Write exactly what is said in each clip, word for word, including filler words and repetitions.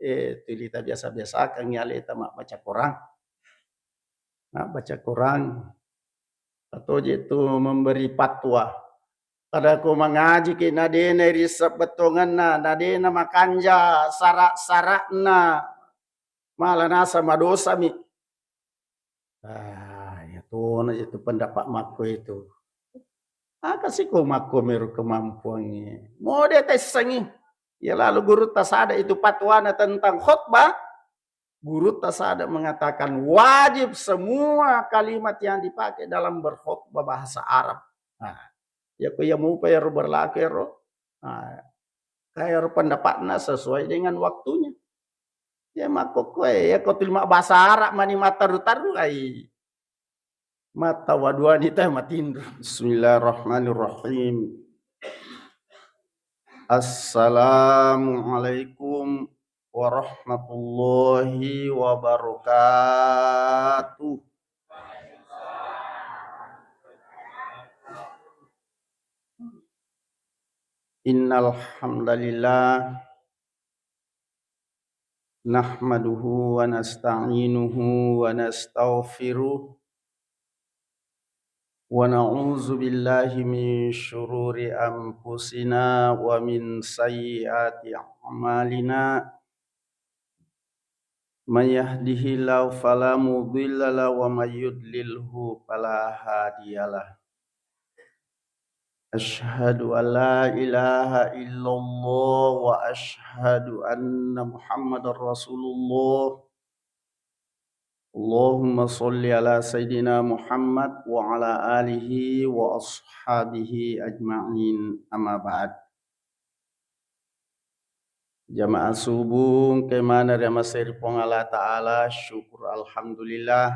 eh, tuli tabiasa-biasakan aleta mabbaca Quran. Mabbaca Quran. Patoje tu memberi fatwa. Pada ko mangaji ki nadena risseng bettuangenna, nadena makanja sara-sara'na, malah nasa madosami. Ah, iya tona itu pendapat makko itu. Aka siko makko meru kemampuannya. Mode tessangi. Ya lalu guru tasada itu fatwana tentang khutbah. Guru tasada mengatakan wajib semua kalimat yang dipakai dalam berkhutbah bahasa Arab. Nah, ya ko iya mupa ero berlaku ero. Nah, kayak ero pendapatna sesuai dengan waktunya. Ya makkokkoe, ya ko tuli mabbahasa Arab mani matteru-teru ai. Mattawa duani tae matinro. Bismillahirrahmanirrahim. Assalamualaikum warahmatullahi wabarakatuh. Innal hamdalillah, nahmaduhu wa nasta'inuhu wa nastaghfiruh, wa na'udzu billahi min syururi anfusina wa min sayyiati a'malina. Man yahdihillahu fala mudhillalah wa man yudlilhu fala hadiyalah. Asyhadu an la ilaha illallah wa asyhadu anna Muhammadar Rasulullah. Allahumma shalli ala sayyidina Muhammad wa ala alihi wa ashabihi ajma'in. Amma ba'd. Jamaah subuh, engka maneng ri amaseri Puang Allah Ta'ala, syukur alhamdulillah.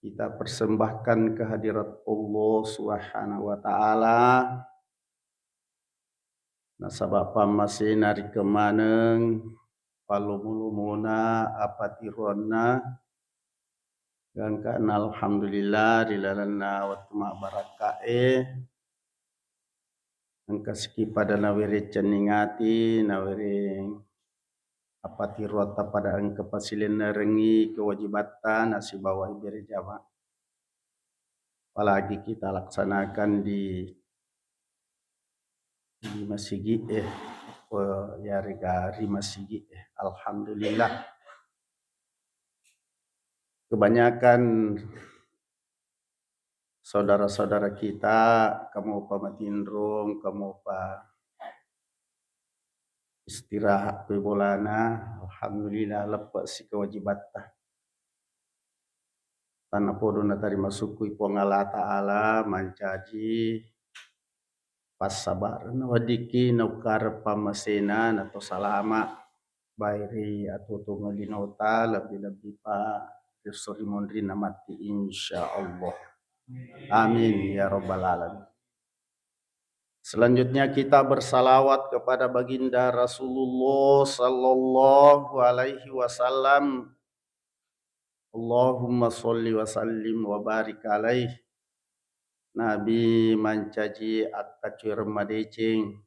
Kita persembahkan kehadirat Allah Subhanahu wa Ta'ala. Nasaba pammasena ri kemaneng, pallomo-lomona, apatiroanna, gangkanna alhamdulillah ri lalenna wettu mabbarakkae. Engka siki pada nawereng cenning ati, nawereng apatiroatta pada engka pasilennerengngi kewajibatta nasibawa ibere jama. Apalagi kita laksanakan di, di masigi, eh, eh, yarega ri masigi, eh. Alhamdulillah. Kebanyakan saudara-saudara kita, kamopa matinrong, kamopa istirahat ko bolana, alhamdulillah, leppe si kewajibatta. Tanapodo natarima sukkui Puang Allah Ta'ala, mancaji passabarenna weddikki naukareng pammasena nato salama, baik ri atuo-tuongeng linota, lebbi-lebbi pa ri esso ri monrinna matti, insya Allah. Amin ya rabbal alamin. Selanjutnya kita bersalawat kepada baginda Rasulullah sallallahu alaihi wasallam. Allahumma sholli wa sallim wa barik alaih. Nabi mancaji akkacuereng madeceng.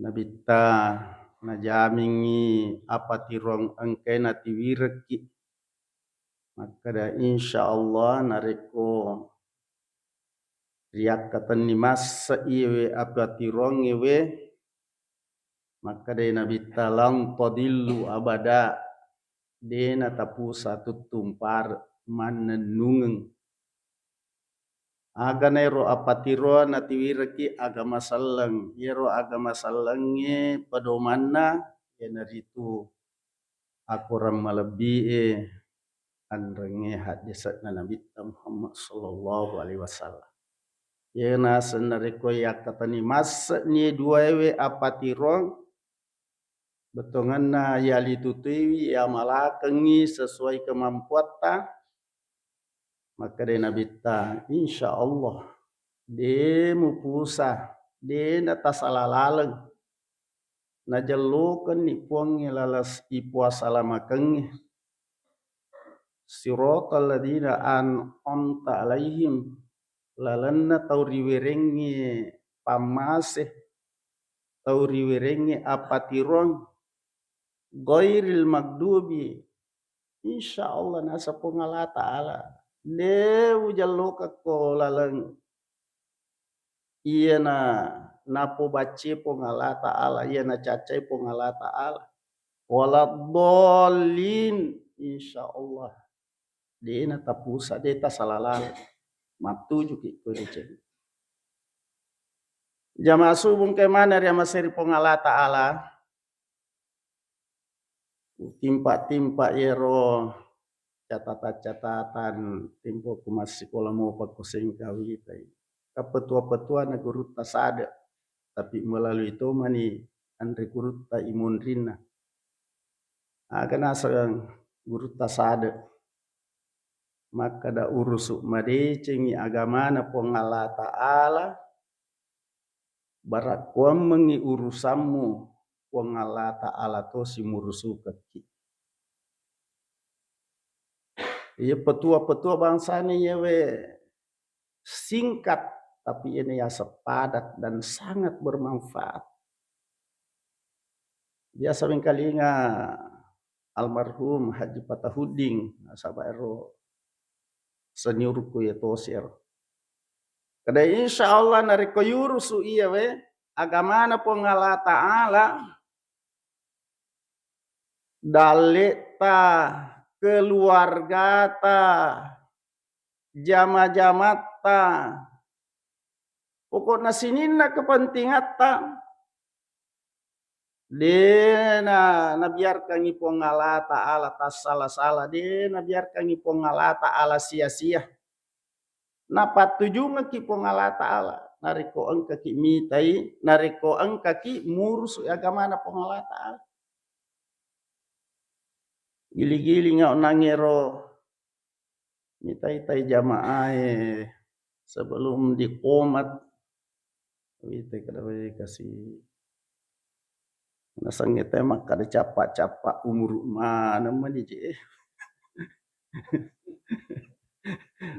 Nabitta najamingngi apatiroang engkae natiwirekki. Makkeda, insya Allah narekko riakkatenni masse iyewe apatiroangngewe, makkedai Nabitta, "Lan tadillu abada," de natapusa tuttumpare mannennungeng. Agana ero apatiroa natiwireki agama selleng. Iyaro agama sellengnge pedomanna iyanaritu akorang malebbi'e anrengnge haddese'na Nabitta Muhammad sallallahu alaihi wasallam. Iye naseng narekko yakkatani masse'ni duaewe apatiroang, bettuangenna yalitutuiwi, yamalakengngi sesuai kemampuatta, makkedai Nabitta, insya Allah, de mupusa, de natasala laleng. Najellokenni Puangnge laleng ipuasalamakengnge. Siratal ladzina an'amta alaihim, lalenna tau riwerengnge pammase. tau riwerengnge appatiroang, ghairil maghdubi, insya Allah naseng Puang Allah Ta'ala, de ujallokakko laleng iyana napobacci Puang Allah Ta'ala, iyana caccai Puang Allah Ta'ala. Waladdallin, insya Allah de natapusa, de tasalalale. Mattujuki ko deceng. Jamaah subuh engka maneng ri amaseri Puang Allah Ta'ala. Timpa-timpa iyaro catatan-catatan tempo ku massikola mopa ko Sengkang witai. Kapetua-petuana gurutta sade, tapi melalui tomani anre gurutta imonrinna. Aga naseng gurutta sade? Makkada urusu madecengi agamana Puang Allah Ta'ala, barakkuammengi urusammu, Puang Allah Ta'ala tosi murusukekki. Iya petua-petua bangsana iyawe singkat, tapi ini yaseng padat dan sangat bermanfaat. Biasa mengkalinga almarhum Haji Patahuddin, nasaba ero seniorku ya tosi ero. Kada insya Allah narekko yurusu iyawe agamana Puang Allah Ta'ala, dalleta, keluargata, jama-jamatta, pokokna sininna kepentingatta, de na nabiarkangi Puang Allah Ta'ala tassala-sala, de nabiarkangi Puang Allah Ta'ala sia-sia. Napattujungekki Puang Allah Ta'ala narekko engkaki mitai, narekko engkaki murusu agamana Puang Allah Ta'ala. Gili-gilinga onnangngero mitai-tai jamaae sebelum dikomat. Wite kada wae kasi nasengnge te makkada cappa-cappa umuru maneng mani je.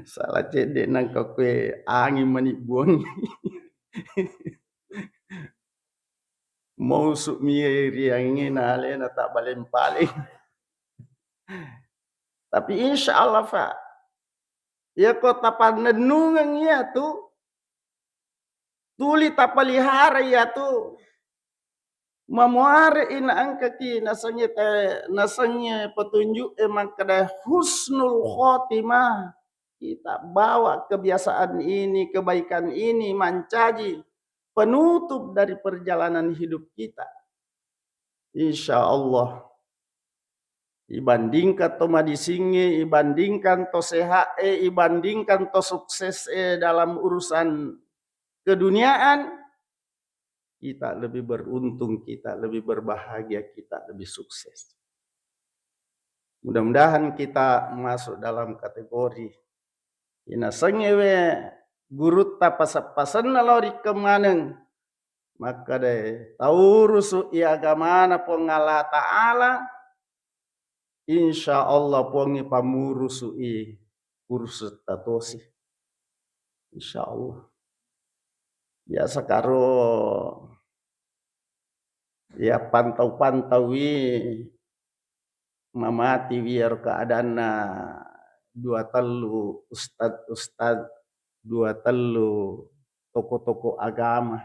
Salah cedde nangka kue angin mani buang. Mau suk mie riangnge na alena tak baleng-paleng. Tapi insya Allah, Pak, ya kota pannennungeng iya tu tuli tapelihara iya tu. Mamuare ina engkaki nasengnge te-, nasengnge petunjuk e makkeda husnul khotimah. Kita bawa kebiasaan ini, kebaikan ini mancaji penutup dari perjalanan hidup kita. Insya Allah. Ibandingkan to madisingnge, ibandingkan to sehat e, ibandingkan to sukses e dalam urusan keduniaan, kita lebih beruntung, kita lebih berbahagia, kita lebih sukses. Mudah-mudahan kita masuk dalam kategori inasengngewe gurutta pase-, pasenna lao ri kemaneng makkeda taurusu i agamana Puang Allah Ta'ala, insya Allah Puangnge pammurusu i urusetta tosi. Insya Allah. Biasa karo ya pantau-pantaui mamati wiaro keadaanna dua tellu ustad-ustad, dua tellu toko-toko agama.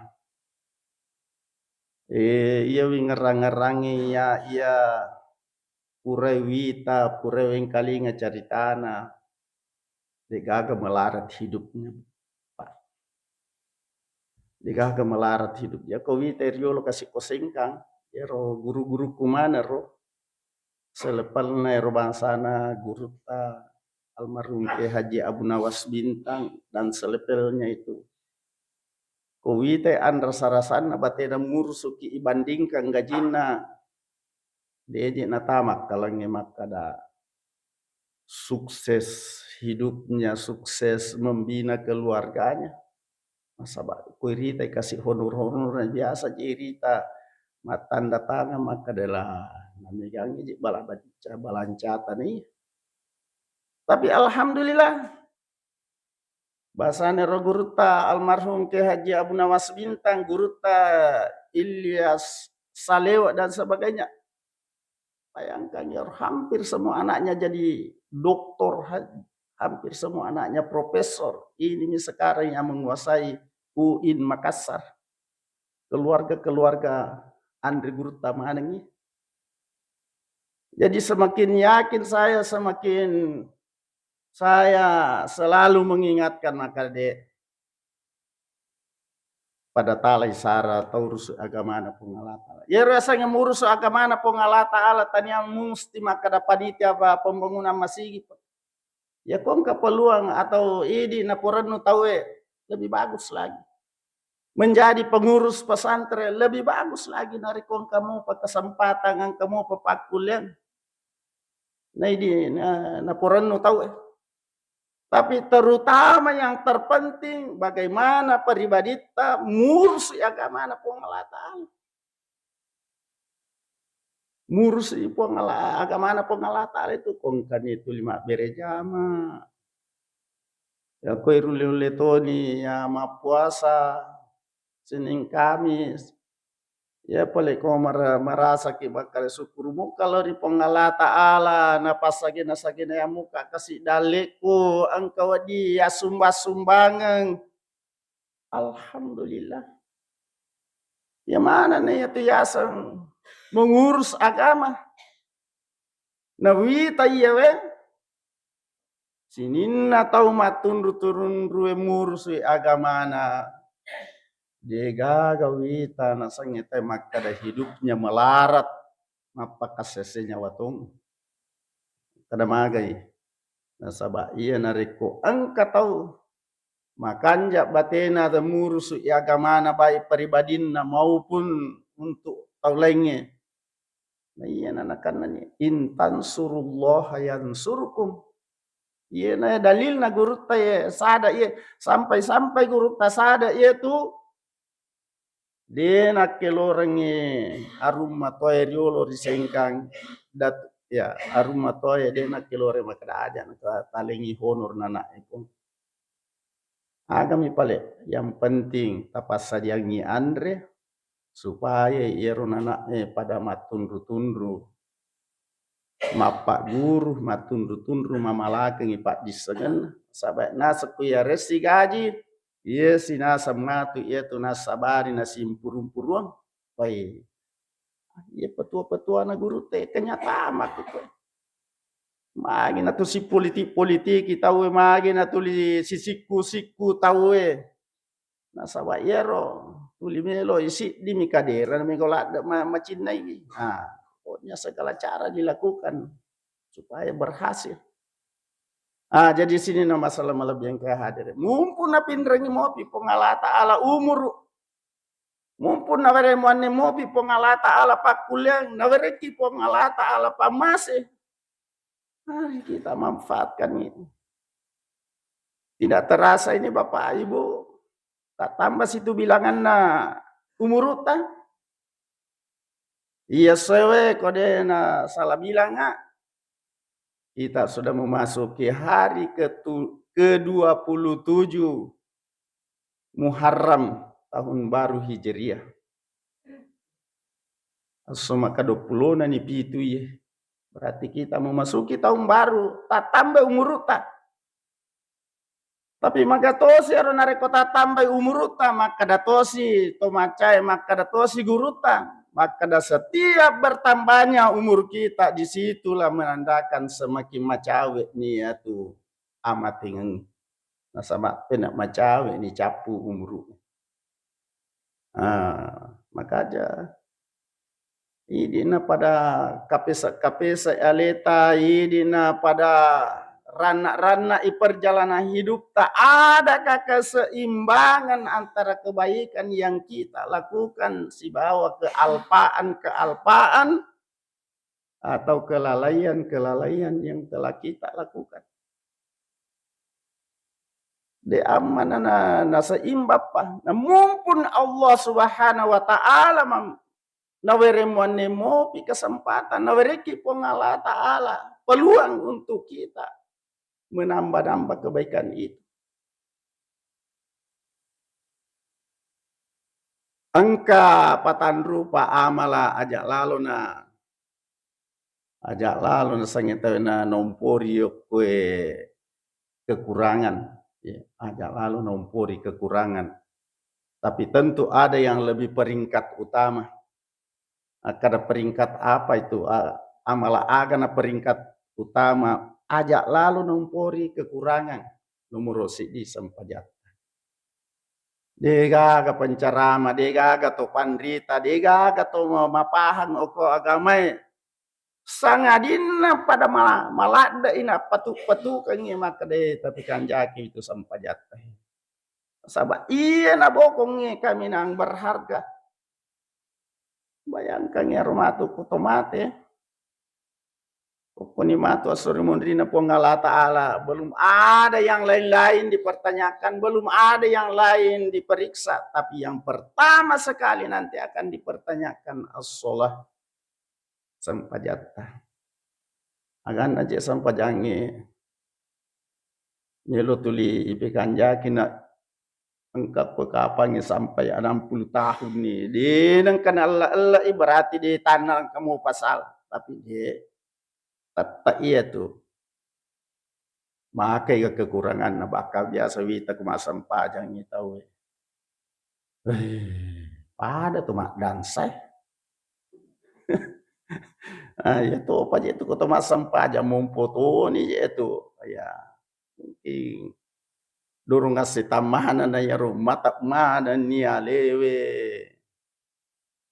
Eh, iya wingerang-ngerangi ya, iya purai wita, purai wengkalinga caritana, degaga melarat hidupnya, Pak. Degaga melarat hidup. Ya ko wita riolo kasi ko Sengkang, ero guru-guruku manero. Selepelna ero bangsana gurutta almarhum Kiai Haji Abu Nawas Bintang dan selepelnya itu. Ko wita anrasa-rasanna batena murusuki ibandingkan gajinna. Deje natama kalangnge makkada sukses hidupnya, sukses membina keluarganya. Nasaba ko irita kasi honor-honor biasa je irita mattanda tangan makkada la namegangi je bala banca-, balancata ni. Tapi alhamdulillah Bahasanya ro gurutta almarhum Kiai Haji Abu Nawas Bintang, gurutta Ilyas Salewa dan sebagainya. Bayangkan ya, hampir semua anaknya jadi doktor, ha-, hampir semua anaknya profesor. Ini nih sekarang yang menguasai U I N Makassar. Keluarga-keluarga Andri Gurutta manengi. Jadi semakin yakin saya, semakin saya selalu mengingatkan maka de pada talai sara tau urusu agamana Puang Allah Ta'ala. Ya, rasanya murusu agamana Puang Allah Ta'ala, tania musti makkada panitia apa pembangunan masigi. Ya, kongka peluang atau idi naporennu tauwe, lebih bagus lagi. Menjadi pengurus pesantren, lebih bagus lagi narekko engka mopa kesempatan, engka mopa pakkuliang. Nah, idi na, naporennu tauwe. Tapi terutama yang terpenting, bagaimana pribaditta murusi agamana Puang Allah Ta'ala. Murusi Puang Allah, agamana Puang Allah Ta'ala itu, kongkani itu lima bere jama. Ya, koi rulle-rulle toni, ya, mappuasa Senin Kamis. Ya, pale ko mara-, marasaki bakkale sukkuru mukka lao ri Puang Allah Ta'ala, napassagena-sagena ya mukka kasi dalleku, engka wedi ya sumbang-sumbangeng. Alhamdulillah. Ya mana na ya tu yaseng mengurus agama. Nawita iya we, sininna tau mattunru-tunrue murusui agamana, degaga wita nasengnge tai makkada hidupnya melarat, mappakassese nyawa tong. Kada magai. Nasaba iya narekko engka tau makanja batena murusu agamana, baik pribadinna maupun untuk tau laingnge. Nah, iya na nakannani, "In tansurullaha yansurkum." Iya na dalilna gurutta ye sada ye, sampai-sampai gurutta sada ye tu de nakkelorengngi arung matoae riolo ri Sengkang, dat-, ya, arung matoae de nakkeloreng makkeda aja na talengi honor nana iko. Agami pale, yang penting tapassadiangngi anre supaya iyaro nana'e pada mattunru-tunru, mappagguru, mattunru-tunru, mamalakengngi paddissengenna. Saba' naseng ku iyaresi gaji, iya sinaseng matu iyatu nassabari nasimpurung-puruang. Wai, iya petua-petuana gurutta kenyataan matu koe. Magi natuli sipolitik-politiki tauwe, magi natuli sisikku-sikku tauwe. Nasaba iyaro tuli melo isiddimi kadera mego ladde ma-, macinnai. Nah, pokoknya segala cara dilakukan supaya berhasil. Ah, jadi sini no masalah malebbi engka hadir. Mumpung napinrengi mopi Puang Allah Ta'ala umuru. Mumpung nawereng muanne mopi Puang Allah Ta'ala pakkuliang, nawerekki Puang Allah Ta'ala pammase. Mari kita manfaatkan ini. Tidak terasa ini Bapak Ibu, tak tambah situ bilanganna umurutta. Iya sewe ko de na salah bilanga. Kita sudah memasuki hari ketu-, kedua puluh tujuh Muharram tahun baru Hijriah. Esso maka dua puluh na ni pitu iye. Berarti kita memasuki tahun baru, tattamba umurutta. Tapi maka tosi ero narekko tattambai umurutta, makkeda tosi to macae, makkeda tosi gurutta, makkeda setiap bertambahnya umur kita, disitulah menandakan semakin macawe ni iyatu amatengeng. Nasaba pena macawe ni cappu umuru. Ah, makaja. Idina pada kapesa-kapesa aleta, idina pada ranna-ranna i perjalanan hidupta, adakah keseimbangan antara kebaikan yang kita lakukan sibawa kealpaan-kealpaan atau kelalaian-kelalaian yang telah kita lakukan. De ammana na, naseimbappa. Namumpun Allah Subhanahu wa Ta'ala mam-, nawereng muanne mopi kesempatan, nawerekki Puang Allah Ta'ala peluang untuk kita menambah-nambah kebaikan itu. Engka patanrupa amala aja lalona, aja lalo nasengnge tauwe na nompori okkoe kekurangan. Ya, aja lalo nompori kekurangan. Tapi tentu ada yang lebih peringkat utama. Akkada peringkat apa itu? A-, amala aga na peringkat utama? Aja lalo nompori kekurangan. Nomoro siddi sempajatta. Degaga pencerama, degaga to panrita, degaga to ma-, mapahang oko agamae. Sangadinna pada mala-, maladde'i nappatu-patukengngi makkeda, "Eh, tapi kanjaki itu sempajatta." Saba iya nabokongngi kaminang berharga. Bayangkan iyaro matu ko to mate. Kokkoni matu esso ri munrinna Puang Allah Ta'ala, belum ada yang lain-lain dipertanyakan, belum ada yang lain diperiksa, tapi yang pertama sekali nanti akan dipertanyakan as-shalah, sempajatta. Aganna je sempajangnge melo tuli ipekanjaki na engka ko kapangngi sampai enam puluh tahun ni, de nengka naella-ella i, berarti de tanna engka mo pasal. Tapi de, tette iya tu. Makai ga kekuranganna, bakka biasa wita ko massempajangngi tauwe. Eh, pada tu maddansa e. Ah, iya topa je tu ko to massempajang mompo toni je tu. Ya, mungkin durung assitammana na iyaro mata manenni alewe.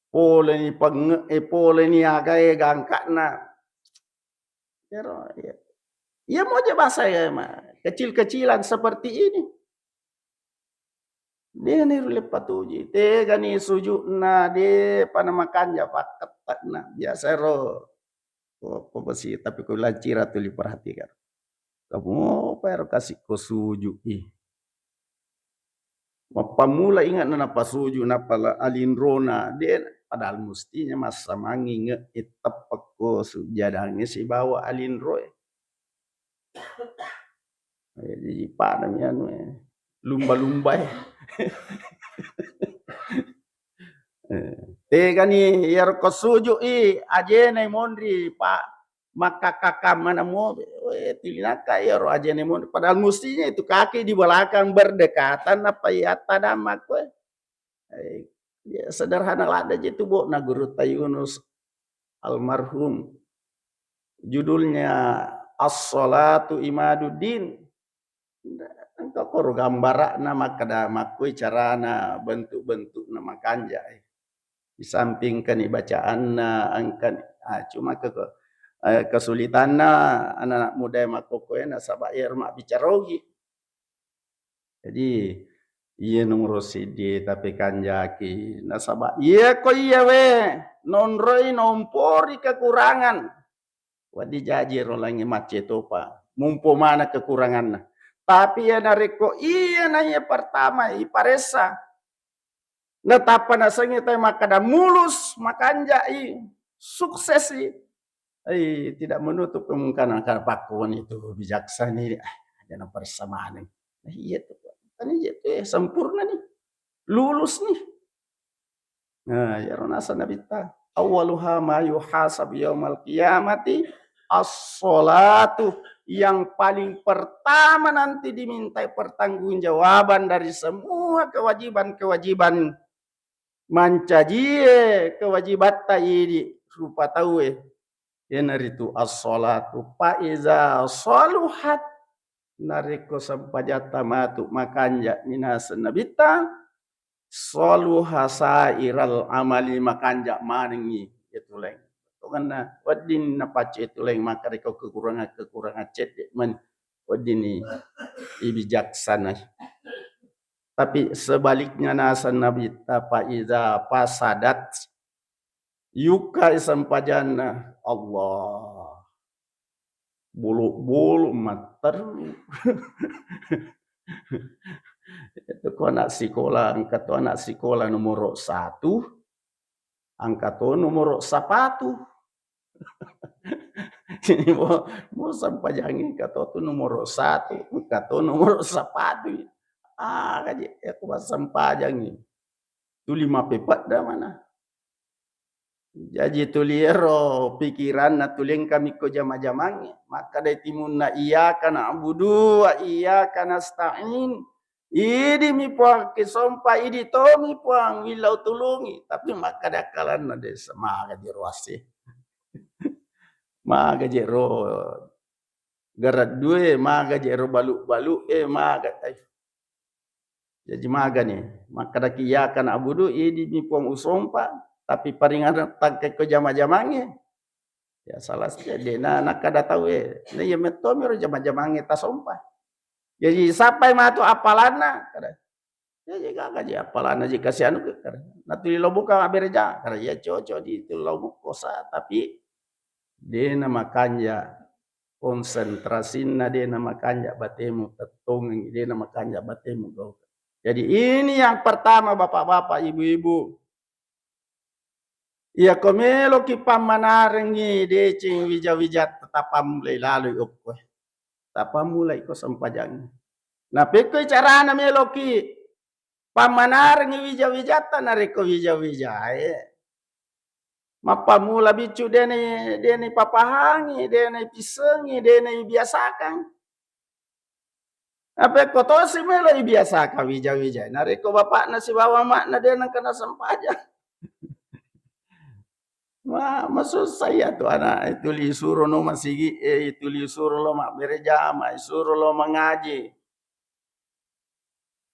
Poleni pengnge-, eh, poleni agae gangka'na. Iyaro, iya. Iya moja bahasa ya, ma-, kecil-kecilan seperti ini. De nirulle patuju, tegani suju'na, de pa namakanja pakkette'na. Biasa ero ko, ko besi, tapi ko lancira tuli perhatikan. Kamu apa ero kasih ko suju i. Mappammula inge'na napasuju, nappa la-, alinrona, de, padahal mustinya massamangngi inge itteppa ko sujjadangnge sibawa alinroe. Eh, jadi pada mi anu e, lumba-lumba e. Eh, tegani iyaro ko suju i, ajena monri, Pak. Makkakkammana mo, we, tilinakka iyaro ajene mo, padahal mustinya itu kaki di belakang berdekatan, nappa iyatta dammakko. Eh, ya, sederhana ladde je tu, bo, na gurutta Yunus almarhum. Judulnya As-Salatu Imaduddin. Engka koro gambara'na makkeda, makkoi carana bentuk-bentukna makanja e. Di samping engkani bacaanna, engkani, ah, cuma ke-, eh, kesulitanna anak-anak muda makkokkoe nasaba iyaro mabbicara ogi. Jadi, iya nomoro siddi tapi kanjaki. Nasaba iya ko iya we, nonroi nompori kekurangan. Wedding jaji ro langi macce topa, mumpo mana kekuranganna. Tapi iya narekko iya na iya pertama iparessa, natappa nasengngi tau makkeda mulus, makanjai, suksesi, ai, tidak menutup kemungkinan, karena pakkoni itu bijaksana ini, ah, aja naparessa maneng. Nah, iya tu, kan iya tu, eh, sempurna nih, lulus nih. Nah, iyaro naseng Nabitta, "Awwaluha ma yuhasabu yaumal qiyamati as-shalatu." Yang paling pertama nanti dimintai pertanggungjawaban dari semua kewajiban-kewajiban mancajie, kewajibatta idi rupa tauwe, iyanaritu as-shalatu. Fa iza shaluhat, narekko sempajatta matu makanja minaseng Nabitta, shaluha sairal amali, makanja manengngi iya tuleng. Tongenna wedding napacce tuleng, maka rekko kekurangan-kekurangan cedde mani weddinni ibijaksana. Tapi sebaliknya naseng Nabitta, fa iza fasadat, yukkai sempajanna, Allah, bolo-bolo matteru. Itu ko anak sikola, engka to anak sikola nomoro satu, engka to nomoro sapatu. Jadi mo, mo sempajangngi engka to tu nomoro satu, engka to nomoro sapatu. Ah, kaji, ya, aku sempajangngi. Tuli mappepedda mana. Jaji tuli ero pikiranna tuli engkami ko jama-jamangnge. Makkadai timunna, "Iyyaka na'budu wa iyyaka nasta'in." Idimi Puang kisompa, idi tomi Puang willau tulungi. Tapi makkada akkalanna, "De, semaga jero ase. Maga jero garaddue, maga jero balu-balu e, maga tai." Jaji magani, makkadaki, "Iyyaka na'budu," idimi Puang usompa, tapi paringattang ko jama-jamangnge. Ya salah saja, dena nakkada tau e. Na iya mettomi ro jama-jamangnge tasompa. Jaji sappai matu appalanna, kada. Ya, ya, gaga ji appalanna ji kasi anu ke, kada. Natuli lao buka abereja, kada. Ya cocok di itu lao buka sa, tapi dena makanja konsentrasinna, dena makanja batemu tettongengi, dena makanja batemu gauka. Jadi ini yang pertama, bapak-bapak, ibu-ibu. Iya ko meloki pammanarengngi deceng wija-wijatta, tapammulai laloi okkoe. Tapammulai ko sempajangnge. Napekkoi carana meloki pammanarengngi wija-wijatta, narekko wija-wijae mappammula biccu, dena, dena ipapahangi, dena ipissengi, dena ibiasakang. Apa ko tosi melo ibiasakang wija-wija. Narekko bapakna sibawa makna dena engka nasempajang. Ma, masussa iya tu anak itu, lisuro no masigi e, itu lisuro lo mabbere jama, isuro lo mangaji.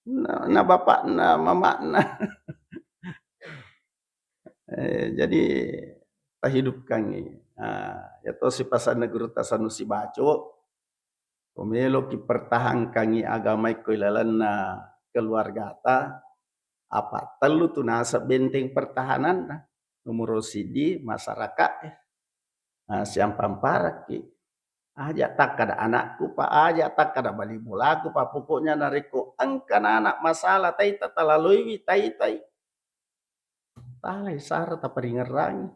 Na, na bapakna, mamakna. Eh, jadi tahidupkangngi. Ah, ya to sipasanna gurutta Sanusi Baco, ko meloki pertahankangngi agama ko ilalenna keluargata, apa tellu tu naseng benteng pertahananna. Nomoro siddi, masyarakat e. Ah, siampamparakki. Aja takkada anakku, Pak, aja takkada bali bolaku, Pak. Pokoknya narekko engka nana masalah, taita talaloiwi, taitai. Talai sara taparingerrangi.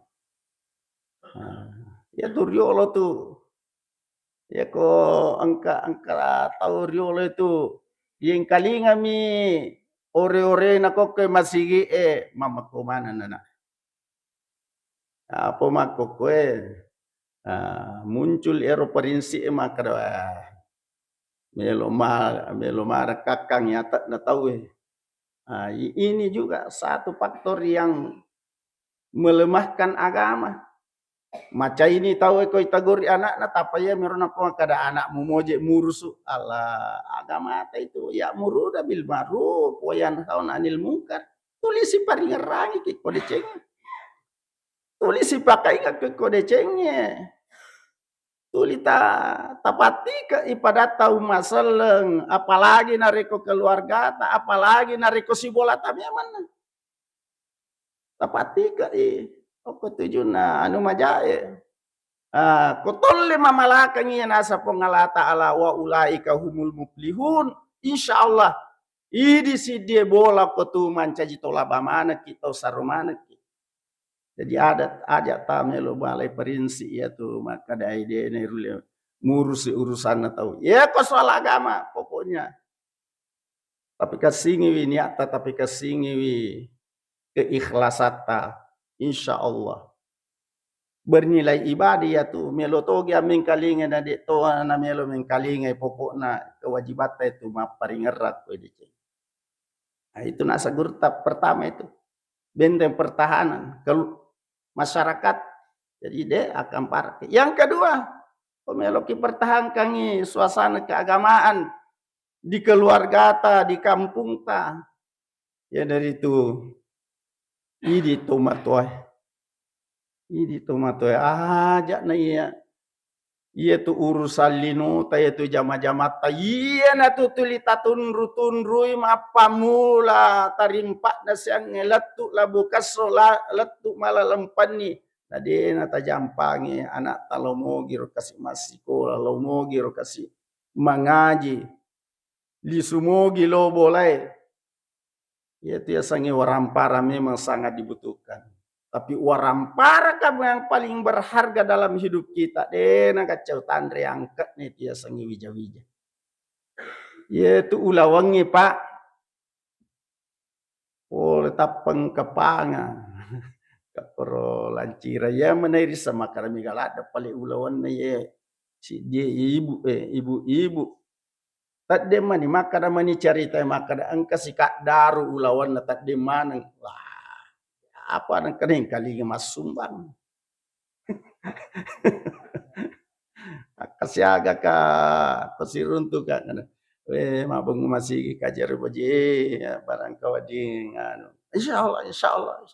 Nah, iya tu riolo tu. Iya ko engka, engka tau riolo itu, yengkalingami ore-orena kokko masigi e, mammekko maneng nana. Apa makkokkoe, ah, muncul ero prinsip e makkeda, "Wah, melo ma-, melo marekkakkang yate'na tauwe." Ah, i-, ini juga satu faktor yang melemahkan agama. Macaini tauwe ko itagori anakna, tappa iya mero nakko makkeda anakmu moje murusu. Allah, agamata itu, "Ya'muruna bil ma'ruf wa yanhauna 'anil munkar." Tuli siparingerrangi ki ko decengnge. Tuli sipakaingekki ko decengnge. Tuli ta-, tapattike ipadatta umma selleng, apalagi narekko keluargata, apalagi narekko sibolata memanna. Tapattike i, okko tujunna anu majae. Ah, ko tolle mamalakangi iya naseng Puang Allah Ta'ala, "Wa ulaika humul muflihun." Insya Allah, idi siddie bola ko tu mancaji tolaba manekki, tau saro manekki. Jadi adat aja ta melo balai prinsip iya tu makkadai de na irulle murusi urusanna tau. Iya ko soal agama pokoknya. Tapi kassingiwi niatta, tapi kassingiwi keikhlasatta. Insya Allah. Bernilai ibadah iya tu, melo togi ammengkalinga na de to na melo mengkalinga, pokokna kewajibatta itu mapparingerra ko deceng. Nah, itu naseng gurutta pertama itu. Benteng pertahanan, kelu-, masyarakat. Jadi de akan par-, yang kedua, ko meloki pertahankangi suasana keagamaan di keluargata, di kampungta. Iyanaritu idi tomatoae. Idi tomatoae, aja na iya. Iya tu urusan linota, iya tu jama-jamatta, iyanatu tuli tatunru-tunrui mappammula tarimpa'na siangnge lettu Labukesso la-, lettu Malalempanni. Na dena tajampangi anakta lao mogi ro kasi massikola, lao mogi ro kasi mangaji. Lisu mogi lo bolae. Iya tu yasengnge warampara memang sangat dibutuhkan. Tapi warampara kan yang paling berharga dalam hidup kita, de na kacau tanre angkatni tu yasengnge wija-wija. Iya tu ulawengnge, Pak. Oh, tappeng kepanga. Kaporo lancira iya menai rissa makkada mega ladde pale ulawanna iye. Siddie ibu, eh, ibu-ibu. Tedde mani makkada mani carita makkada engka sikaddaro ulawanna tedde maneng. Wah, apa nengka nengkalinga massumbang. Akkasiaga ka, ko siruntu ka, we, mabbengu masigi kajari boji, eh, barang ka wedding, anu. Insya Allah, insya Allah.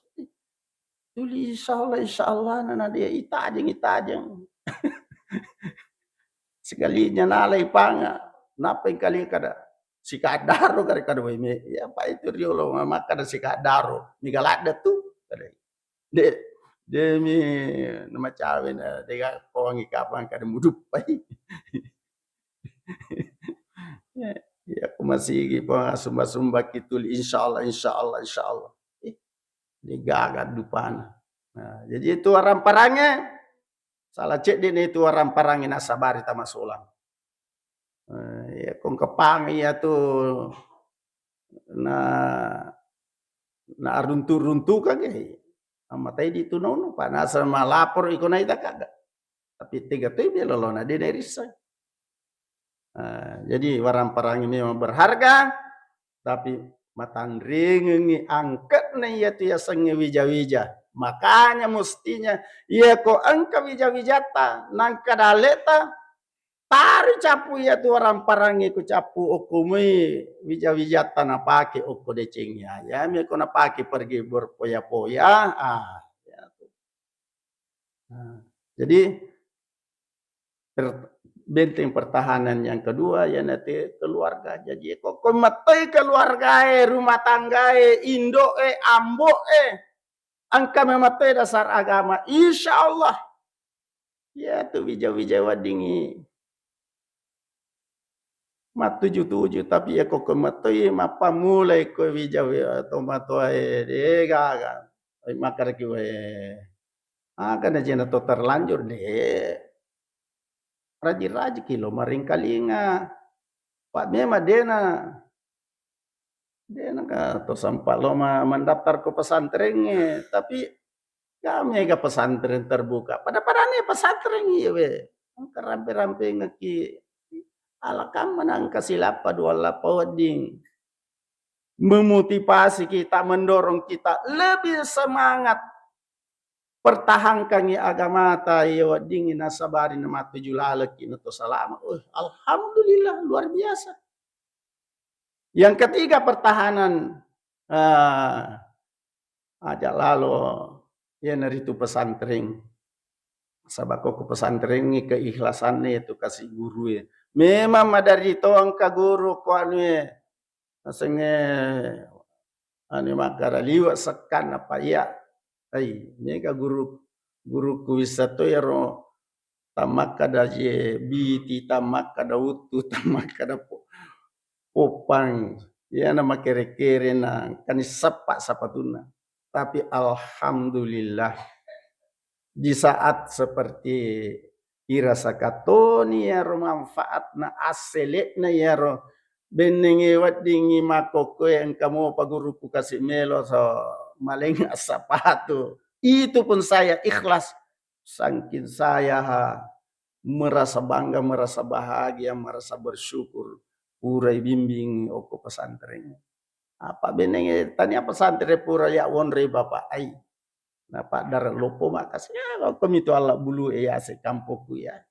Tuli insya Allah, insya Allah, nana dia itajeng, itajeng. Sekalinya nalai panga, napa yang kali kada? Sikaddaro kada kada we me. Ya, apa itu riolo makkada sikaddaro. Mega ladde tu, kada. De, demi nama cawe na, dega pongi kapang kada muduppai. Ya, ya, aku masigi pong sumba-sumba kitul, insya Allah, insya Allah, insya Allah. Eh, degaga dupana. Nah, jadi itu aramparange, salah cedde ni itu aramparange nasabari tamasolang. Eh, ya, kong kepang iya tu na, na runtu-runtu kage. Amatai di tu nono, panasa malapor iko naita kaga. Tapi tega toi bia lolona de nairisseng. Nah, jadi waramparang memang berharga, tapi matanringengi angkatna iya tu yasengnge wija-wija. Makanya mestinya iya ko engka wija-wijatta, nangka daleta, tari capu iya tu waramparang iku capu okko mui wija-wijatta napake okko deceng iya. Iya mi ko napake pergi berpoya-poya. Ah, ya tu. Nah, jadi per-, benteng pertahanan yang kedua, ya nanti keluarga. Jadi, ko, ko mettoi keluargae, rumah tanggae, indoe, amboe, engka memettoi dasar agama, insya Allah, ya tu wija-wija weddingi mattuju-tuju, tapi ya ko, ko mettoi mappammulai ko wija-wija tomatoae, de gaga. Tapi makkedaki wae, aga na jena to terlanjur, de. Rajin-rajinki lo maringkalinga. Pak memang dena, dena ka to sempat lo ma-, mendaftar ke pesantrennya, tapi kami ga pesantren terbuka. Pada-pada nih pesantren iya we. Engka rampe-rampengeki. Ala kamma nangka silappa dua lappa wedding. Memotivasi kita, mendorong kita lebih semangat pertahankangi agamata iya weddingi nasabari na matuju laleki na to salama. Oh, alhamdulillah, luar biasa. Yang ketiga pertahanan, eh, aja lalo iyanaritu pesantren. Sabab ko pesantren keikhlasanna itu kasih guru ya. Memang madari to engka guru ko anu ya. Nasengnge anu makkada liwe sekkanna pa iya. Ai, mega guru, guruku wissa to iyaro tammakkada je biti, tammakkada uttu, tammakkada po-, poppang. Iyana makere-kere na kani seppa sapatunna. Tapi alhamdulillah, di saat seperti irasaka toni iyaro manfaatna, assele'na iyaro bennengnge weddingngi makkokkoe engka mopa guruku kasi melo so malengnga sapatu. Itu pun saya ikhlas. Sangkin saya ha, merasa bangga, merasa bahagia, merasa bersyukur. Purai bimbing okko pesantren. Apa bennengnge tania pesantren pura ya wonrei bapak ai. Napaddara loppo makkasi, ya, kami tu Allah bulu e ya se kampokku ya.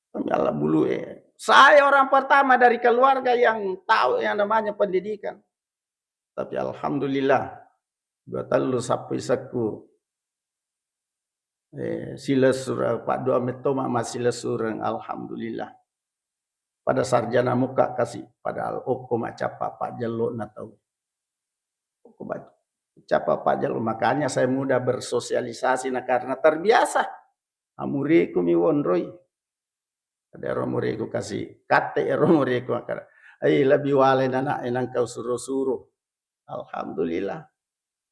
Kami Allah bulu e. Saya orang pertama dari keluarga yang tahu yang namanya pendidikan. Tapi alhamdulillah, dua tellu sappo isekku, eh, silessureng, paddua metto ma-, massilessureng, alhamdulillah. Pada sarjana muka kasi, padahal okko macappa pajjello na tau. Okko ba-, cappa pajjello, makanya saya mudah bersosialisasi, nah, karena terbiasa. Amuriku mi wonroi. Ada ero muriku kasi, katte ero muriku makkada, "Ai, lebih wale nana enang kau suro-suro." Alhamdulillah.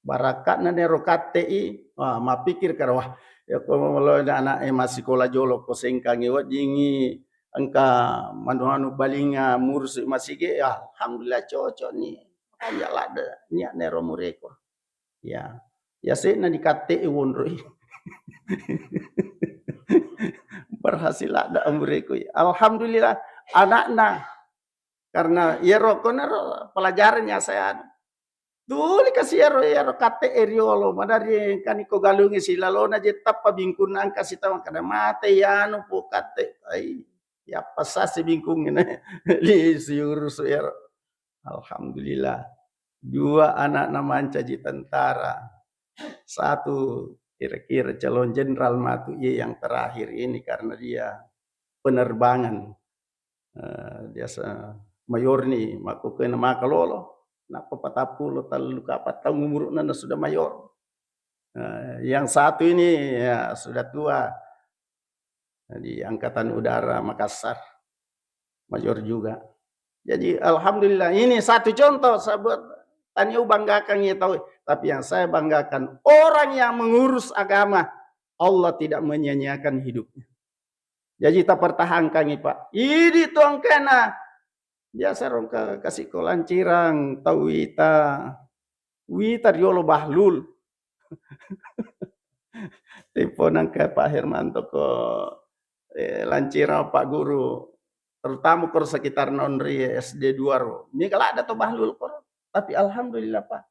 Barakatna nero katte i, wah, mappikir kada, wah, ya ko melo anak e massikola jolo ko sengkangi weddingi engka manu-anu balinga mursu masige, ya, alhamdulillah cocok ni. Aja ladde niatna ero mureko. Ya, ya sena dikatte wonroi. Berhasil ladde mureko. Alhamdulillah, anakna. Karena iyaro konaro pelajaran yang saya anu. Tuli kasi iyaro, iyaro katte e riolo, madari engkani ko galungi silalona je tappa bingkunna engka sitawang kada mate yanu po katte. Ai, yappa sasi bingkung ini. Li siurusu iyaro. Alhamdulillah. Dua anakna mancaji tentara. Satu kira-kira calon jenderal matu iya yang terakhir ini karena dia penerbangan. Eh, biasa mayor ni, makkukkue na maka lolo, nappa patappulo tallu kapang taung umuru'na na sudah mayor. Eh, yang satu ini ya sudah tua. Jadi Angkatan Udara Makassar, mayor juga. Jadi alhamdulillah ini satu contoh sahabat tani banggakan ya tahu. Tapi yang saya banggakan orang yang mengurus agama, Allah tidak menyia-nyiakan hidupnya. Jaji tapertahankangngi, Pak. Idi tu engkana. Biasa rongka kasi ko lancirang tau wita. Wita riolo Bahlul. Tempo nangka Pak Hermanto ko, eh, lancirang Pak Guru. Terutama koro sekitar nonri S D dua ro. Mega ladda to Bahlul koro. Tapi alhamdulillah, Pak.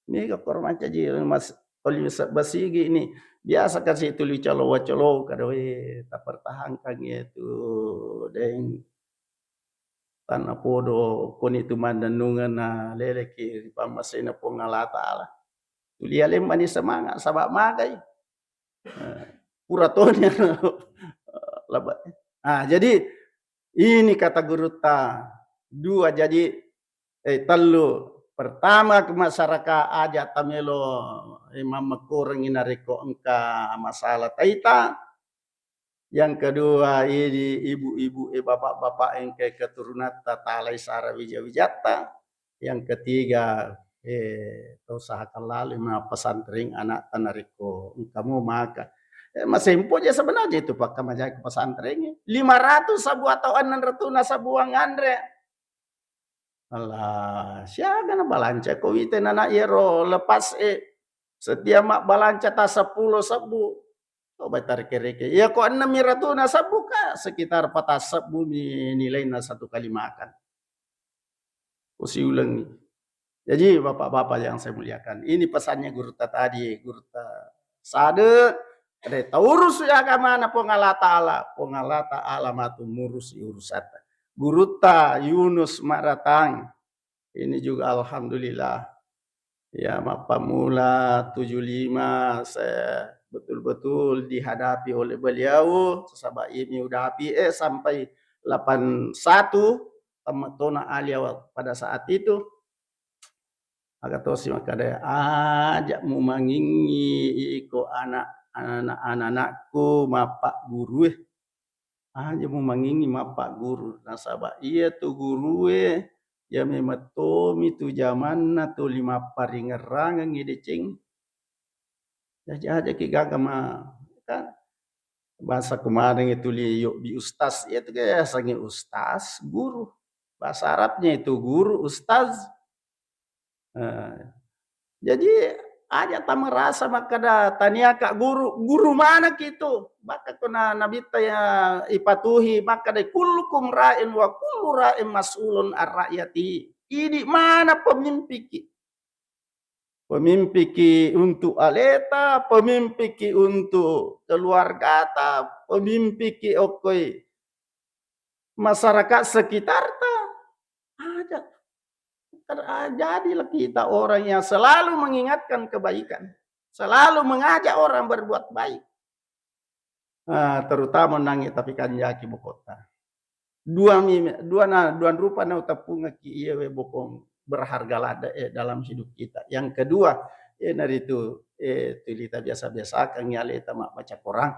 Mega koro mancaji mas, tuli sebba sigi ni. Biasa kasi tuli calo-calo kada we tapertahankan itu deng tanah podo koni tu mannennungeng na leleki ri pammasena Puang Allah Taala. Tuli alem mani semangat saba magai. Eh, pura toni laba. Ah, jadi ini kata gurutta dua jadi eh, tellu. Pertama, ke masyarakat aja tamelo eh, mammekkurengi narekko engka masalah taita. Yang kedua, ini ibu-ibu eh, bapak-bapak engka keturunatta talai sara wija-wijatta. Yang ketiga, eh, usahakan lalu ma pesantren anak narekko engka mu maka eh, masempo je sebenarnya itu pakka majai ke pesantren lima ratus sabu atau enam ratus na sabuang anre. Allah, siaga na balanca ko wite nana iyaro lepas e. Setia mak balanca ta seppulo sebbu. Coba tarik reke. Iya ko enam ratus na sebbu ka sekitar patang sebbu ni nilai na satu kali makan. Usiulengi. Jadi bapak-bapak yang saya muliakan, ini pesannya gurutta tadi, gurutta sade, ada taurus ya agamana Puang Allah Taala, Puang Allah Taala matu murusi urusatta. Gurutta Yunus Maratang, ini juga alhamdulillah. Ya, mappamula tujuh lima saya betul-betul dihadapi oleh beliau, saba ini udapi eh sampai delapan satu temmetona alia pada saat itu. Aga tosi makkeda, aja mumangingi iko anak, anak-anakku mappagguru e. Aja mumangingi mappagguru nasaba iya tu guru e ya memang tomi tu jamanna tuli mapparingerrangengi deceng. Jaji aja ki gaga ma kan bahasa kemarin itu li yobbi ustaz ya itu kayak sangi ustaz guru bahasa Arabnya itu guru ustaz. Eh, jadi aja ta merasa makkeda tania ka guru, guru mana kitu. Maka kona nabitta ya ipatuhi makkeda kullukum ra'in wa kullu ra'in mas'ulun ar ra'yati. Idi mana pemimpiki. Pemimpiki untuk aleta, pemimpiki untuk keluargata, pemimpiki okoi masyarakat sekitarta. Ada. Jadilah kita orang yang selalu mengingatkan kebaikan, selalu mengajak orang berbuat baik. Ah, terutama nangi tapi kanjaki bokota. Dua mi, dua na, dua rupa na utapungaki iya we bokong berharga lada eh, dalam hidup kita. Yang kedua, eh, naritu eh, tulita biasa-biasa kang yale tama baca Quran.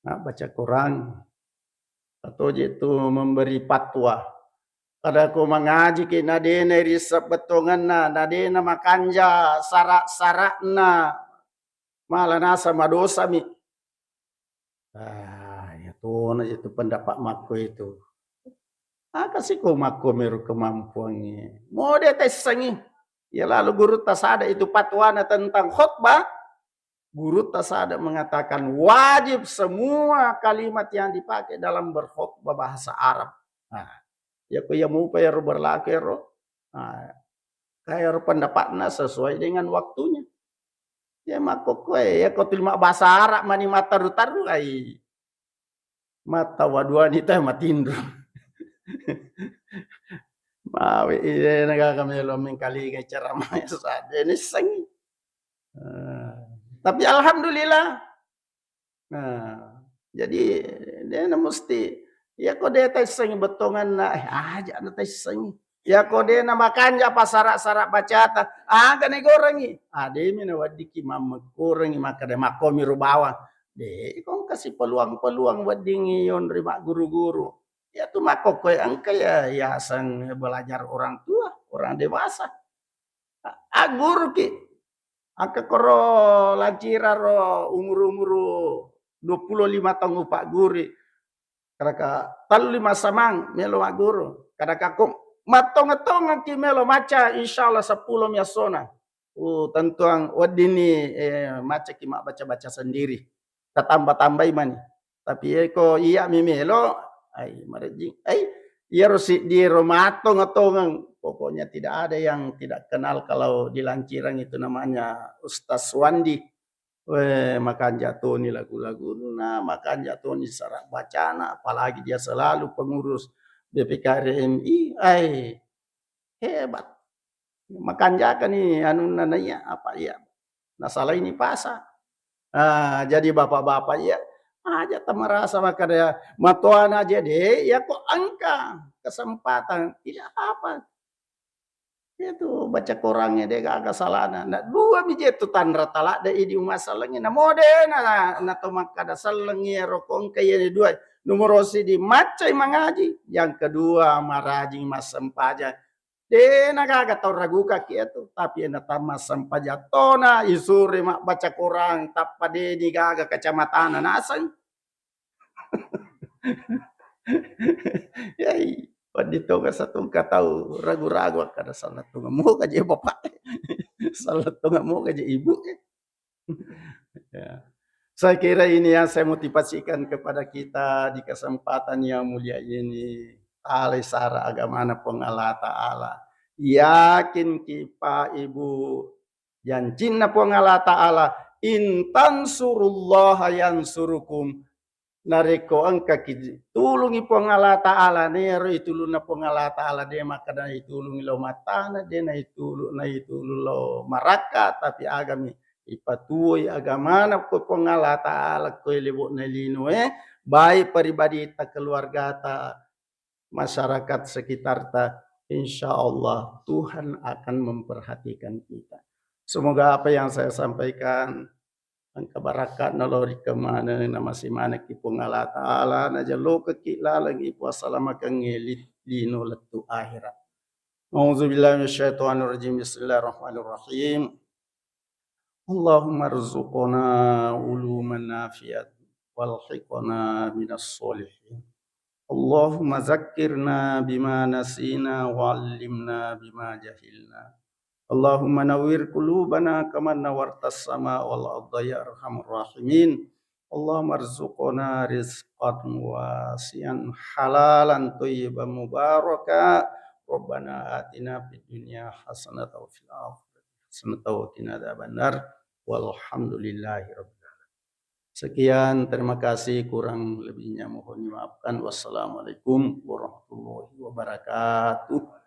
Nah, baca Quran atau itu memberi fatwa. Pada ko mangaji ki nadena risa bettonganna, nadena makanja sara-sarana, malah nasa madosami. Ah, ya tona itu pendapat makko itu. Aga siko makko meru kemampuangnge. Mode tessengi. Ya lalu gurutta sada itu fatwana tentang khutbah. Gurutta sada mengatakan wajib semua kalimat yang dipakai dalam berkhutbah bahasa Arab. Nah, ya ko iya mupa ero berlaku ero. Nah, kayak ero pendapatna sesuai dengan waktunya. Ya makkokkoe, ya ko tu lima bahasa Arab mani mataru-taru ai. Mata waduani teh matinro. Mawe ide naga kami lo mengkali ceramah sadde nissengi. Eh, tapi alhamdulillah. Nah, jadi dena mesti, ya ko de taissengi bettonganna, eh, aja na taissengi. Ya ko de na makanja apa sara-sara bacata, aga ne gorengi. Ademi na weddiki mammekkurengi makkeda makkomi ru bawang. De ko engka si peluang-peluang weddingi yonri magguru-guru. Ya tu makkokkoe engka ya yaseng belajar orang tua, orang dewasa. A-, agguruki. Engka koro lanciraro umuru-umuru dua puluh lima taung upagguri. Kadaka tellu lima samang melo magguru. Kadaka ko mattongeng-tongengki melo maca, insyaallah seppulo mi essona. Uh, tentuang weddinni, eh, macaki mabbaca-baca sendiri. Tatamba-tambai mani. Tapi, eh, ko iya mi melo, ai marejjing. Ai, iyaro siddi ero mattongeng-tongeng. Pokoknya tidak ada yang tidak kenal kalau di Lancirang itu namanya Ustaz Suwandi. Weh, makanja toni lagu-lagunna, makanja toni sara bacana, apalagi dia selalu pengurus B P K R M I. Ai, hebat. Makanjakani anunna naiya, apa iya? Nasalaini pasa. Ah, jadi bapak-bapak iya, aja tamarasa makkeda matoana aja de, ya ko engka kesempatan, tidak apa. Itu baca Qurannya de gaga salahna. Nah, dua mi je tu tanra taladde idi umma sellengi. Namo de na, na to makkada sellengi ero ko engka iya dua. Nomor sidi maccai mangaji, yang kedua marajing massempajang. De na gaga tau ragukaki itu, tapi ena tamma sempajang tona isure mabbaca Quran tappa de ni gaga kacamatana naseng. Yai, wedding tonga satungka tau ragu-ragu akkada salah tonga moga je bapak. Salah tonga moga je ibu. Ya. Saya kira ini yang saya motivasikan kepada kita di kesempatan yang mulia ini. Talai sara agamana Puang Allah Ta'ala. Yakin ki Pak Ibu, jancinna Puang Allah Ta'ala, "In tansurullaha yansurukum." Narekko engkaki tulungi Puang Allah Ta'ala, nero itulunna Puang Allah Ta'ala, de makkada itulungi lao mattana, de naitulu, naitulu lao marakka, tapi agami ipatuoi agamana ko Puang Allah Ta'ala, ko lebo'na linoe, baik pribadita, keluargata, masyarakat sekitarta, insya Allah Tuhan akan memperhatikan kita. Semoga apa yang saya sampaikan engka barakka'na lao ri kemana, namasi manekki Puang Allah Ta'ala, najallokekki laleng ipuasalamakengnge li-, lino lettu akhirat. A'udzubillahi minasyaitonirrajim. Bismillahirrahmanirrahim. Allahumma rzuqna uluman nafi'at walhiqna minas solihin. Allahumma zakkirna bima nasina wa allimna bima jahilna. Allahumma nawwir qulubana kama nawwartas sama wal arda ya arhamar rahimin. Allahumma rzuqna rizqan wasi'an halalan thayyiban mubaraka. Rabbana atina fid dunya hasanatan wa fil akhirati hasanatan wa qina adzabannar. Walhamdulillahi rabbil alamin. Sekian, terima kasih, kurang lebihnya mohon dimaafkan. Wassalamualaikum warahmatullahi wabarakatuh.